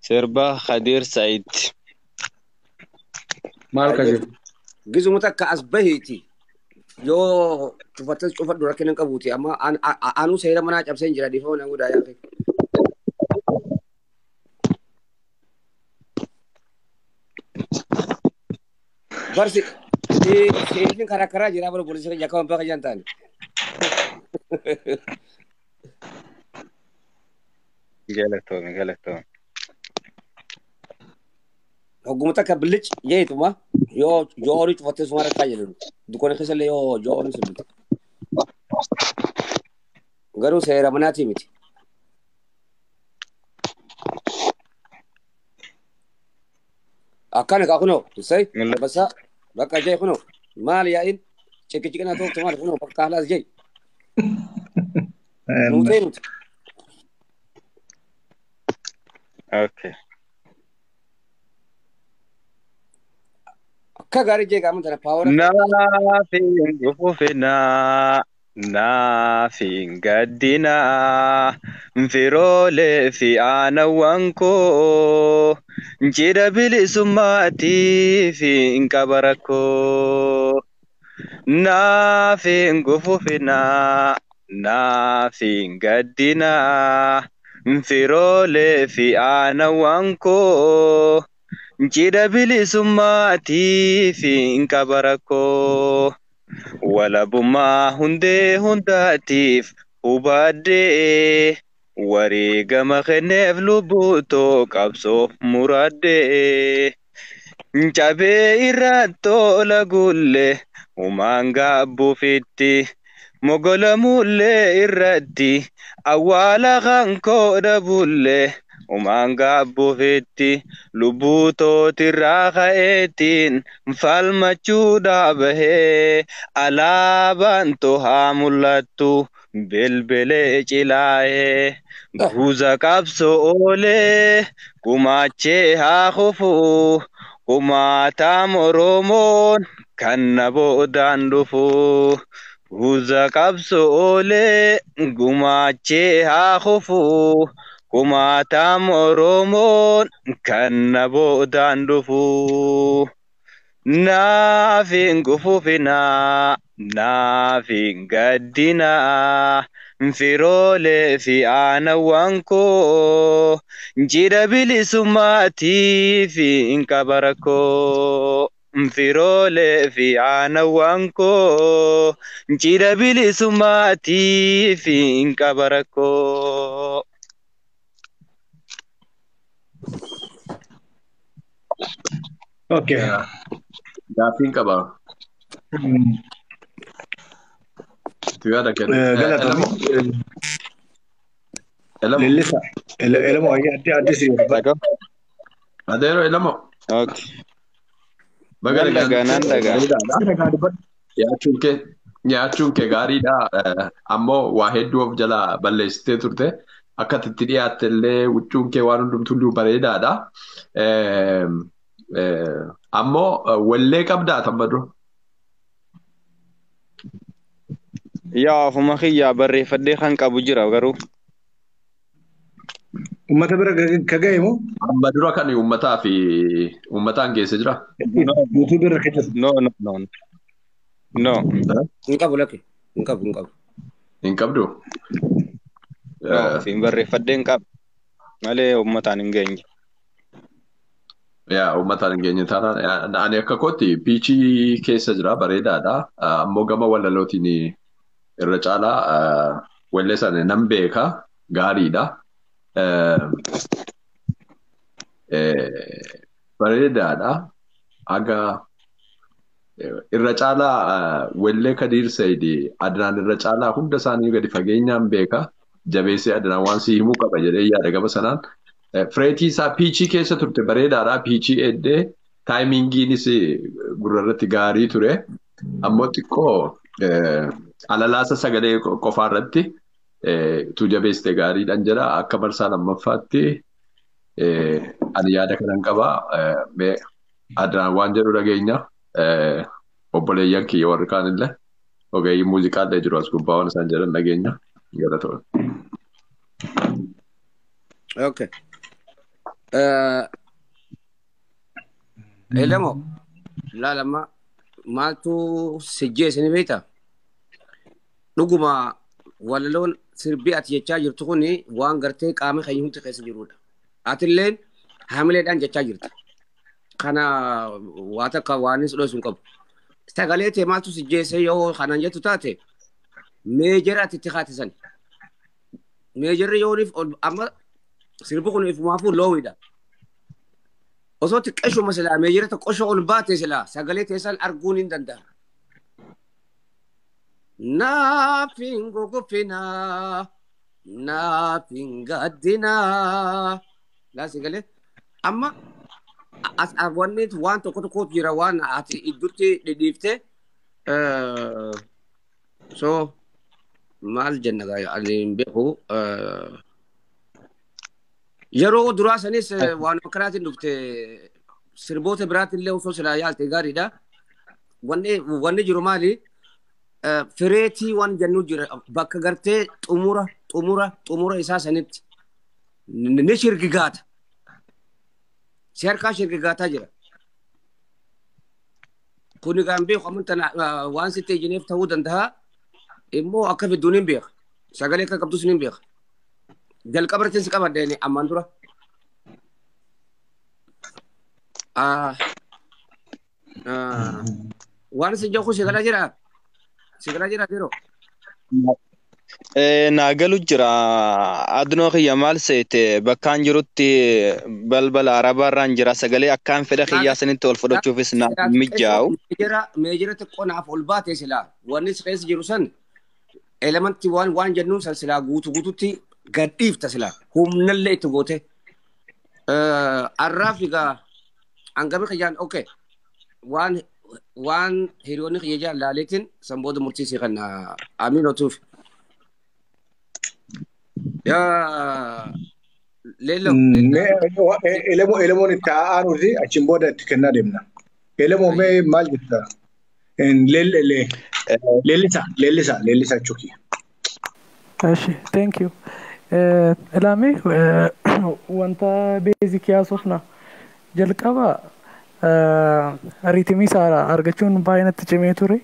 Sirba Khadiir Said. Maal ka jedhu? Gizuma takka as bahiiti. Yoo cufattes cufadhu rakkina hin qabuuti. Amma anuu seera manaa cabsee hin jira dhiifama nan godhaa yaaqe. Barsi seerri karaa karaa jira bara poolisiin keenya akka waan bakka taane. Galatoomi galatoomi. Hogguma takka bilic jeetuma yoo yoo horii cufattee suma rakkaa jedhu dukkaana keessa illee yoo yoo horii sirbitu. Garuu seera manaatii miti. Akkana kaa kunoo say basa bakka jee kunoo maal yaa'iin ciqiciqina tooftu maal kunoo bakka haalaas jee. Nuutee nuti. Okay. Akka gaarii jee qaama tana paawara. Naafiin dhufufinaa, naafiin gaddinaa, firoolee fi aanawwan koo, cidha bilisummaatii fi hin qaba rakkoo. Naafiin gufufinaa, naafiin gaddinaa, firoolee fi aanawwan koo. Cidha bilisummaatii fi hin qaba rakkoo. Walabummaa hundee hundaatiif hubadhee wareegama kenneef lubbuu qabsoof muradhee. Cabee irraa tola gulle humaan gaabbuufitti mogolamullee irratti awwaala kan koo dhabulle. Humaan gaabbuufitti lubbuu tootirraa ka'eetiin falmachuudhaa bahee alaabaan tohaa mul'attu belbelee cilaa'ee guuza qabsoo oolee gumaachee haa kufuu kumaataam Oromoon kan na boodaan dhufu. Guuza qabsoo oolee gumaachee haa kufuu. Kumaataam Oromoon kan na boodaan dhufu. Naafiin gufufinaa, naafiin gaddinaa, firoolee fi aanawwan koo, cidha bilisummaatii fi hin qaba rakkoo. Firoolee fi aanawwan koo, cidha bilisummaatii fi hin qaba rakkoo. Okay. Gaaffiin qaba. Tu yaada kenna. Galatoomi. Lellisa. Elamo addi addi si. Adeero Elamo. Okay. Nan dhagaa nan dhagaa. Nyaachuun kee gaariidha. Ammoo waa hedduu of jalaa balleessitee turte. Akka itti dhiyaatte illee huccuun kee waan hundumtuu bareedaadha. Ammoo wallee qabdaa tamma dura. Yaa ofuma kiyyaa barreeffadhee kan qabu jira garuu. Uummata bira ka ga'e moo? Amma dura kan uummataa fi uummataan geesse jira. YouTube irra ka jiru. No no no. No. Hin qabu lakke. Hin qabu hin qabu. Hin qabdu? No, ofiin barreeffadhee hin qabu. Malee uummataan hin geenye. Yaa uummataan hin geenye taanaan ani akka kootti piichii keessa jira bareedaadha. Ammoo gama walalootiin irra caalaa wallee sana nan beeka gaariidha. Bareedaadha. Aga irra caalaa wallee Kadiir Said Adnaan irra caalaa hunda isaanii gadi fageenyaan beeka. Jabeessee Adnaan waan si himuu qaba jedhee yaada gama sanaan. Fireetii isaa piichii keessa turte bareedaadha. Piichii eddee taayimingiinis gurra irratti gaarii ture. Ammoo xiqqoo alalaasa sagalee qofaa irratti tu jabeessite gaariidhaan jira. Akka marsaa lammaffaatti ani yaada kanan qaba. Adnaan waan jedhu dhageenya. Obboleeyyan kiyya warri kaanillee ogeeyyii muuziqaallee jiru as gubbaa waan isaan jedhan dhageenya. Galatoomne. Okay. Elemo laalama maaltu si jeesse ni beektaa? Dhuguma walaloon sirbii ati jechaa jirtu kun waan gartee qaama keenya hundi keessa jirudha. Atilleen haamileedhaan jechaa jirta. Kana waa takka waan si dhoysu hin qabu. Sagalee tee maaltu si jeesse yoo kanaan jettu taate meejara ati itti kaate san. Meejarri yooniif amma sirbi kun ifumaafuu loowiidha. Osoo xiqqeeshuma silaa meejara xiqqoosho ol baate silaa sagalee teessan arguun hin danda'a. Naaf hin gugufinaa, naaf hin gaddinaa. Laa sagalee amma as wanni waan tokko tokkotu jira waan ati idduutti dhidhiiftee so maal jenna gaa ani hin beeku. Yeroo duraa sanis waan akkanaatiin dhufte sirboota biraatiin illee osoo silaa yaalte gaariidha. Wanni jiru maali? Fireetii waan jennu jira bakka gartee xumura xumura xumura isaa sanitti ni shirgigaata. Si harkaa shirgigaataa jira. Kuni gaan beeku amanta waan sitti ejineef ta'uu danda'a. Immoo akka fidduun hin beeka. Sagalee akka qabdus hin beeka. Jalqaba irratti si qabadde ammaan dura. Waan isin jedhu sigalaa jira. Sigalaa jira yeroo. Naa galu jira. Adnoo kiyya maal seete bakkaan jirutti balbala arabaarraan jira sagalee akkaan fedha kiyyaa sanitti ol fudhachuufis naaf mijaa'u. Meejira xiqqoo naaf ol baate silaa wanni si keessa jiru san elementii waan jennuun san silaa guutu guututti gad dhiifta silaa humnallee itti goote. Arraaf egaa hangami kiyyaan okay waan hiriyoonni kiyya jaan laaleetiin san booda murtiisii kan amiin otuuf. Yaa Leello. Elemoon itti aanuuti achiin booda itti kennaa deemna. Elemoo mee maal jetta? Leellisa leellisa leellisa jechuuki. Eshi, thank you. Ilaami wanta basic yaasofna jalqaba rhythm isaa argachuun baay'ee natti cimee ture.